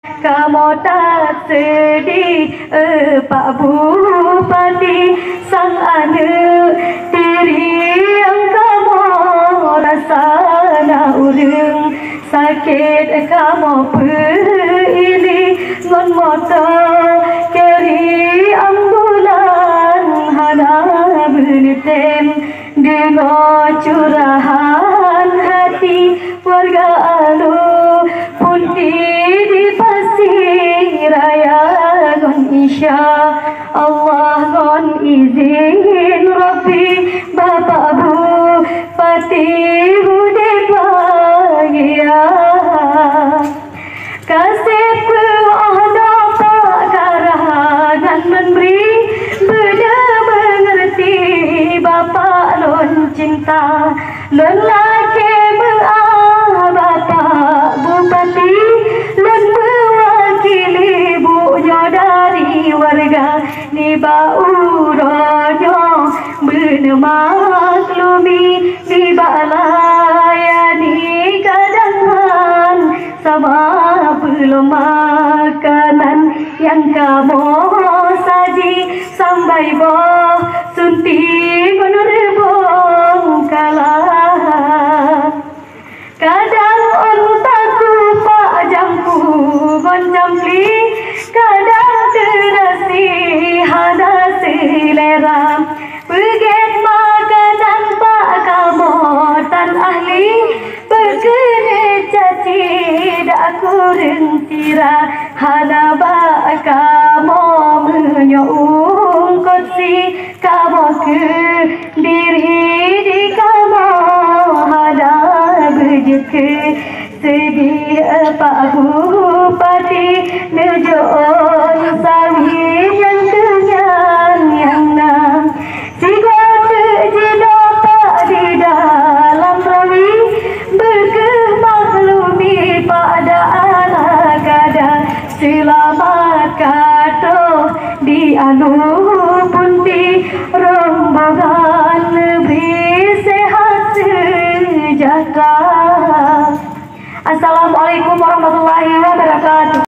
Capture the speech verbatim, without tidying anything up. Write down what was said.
Kamoe that seudeh, eh, Pak Bupati, sang aneuk tiri nyang kamoe rasa na ureuëng sakét kamoe peuili ngon moto keri ambulan hana beuneutém. Deungoe curahan hati warga Alu Punti di Pasi Raya ngon insya Allah ngon izin Rabbi Bapak Bupati udeb bahagia. Kaseb peuoh dopa karangan memberi beude mengerti Bapak lôn cinta. Lôn lakée meuah Bapak Bupati, lôn meuwakili buet nyoe dari warga nibak uroe nyoe beuneumaklumi nibak layani kadang han sama peulom makanan nyang kamoe saji sambai boh sunti ngon reubong kala. Kadang ôn taku pak jampu ngon campli, kadang teurasi hana seulera. Peugét makanan bak kamoe tan ahli, peukeuneuk caci dak kureueng sira, hana bak kamoe meunyoe ungkot si kamoe keu diri di kamoe hana beujeuet keu seudeh, Pak Bupati, neujok ôn sawi nyang keunyan nyang na. Sigoe teuk jinoe pak di dalam rawi, beukeuh maklumi pak da ala kada seulamat ka troh di Alu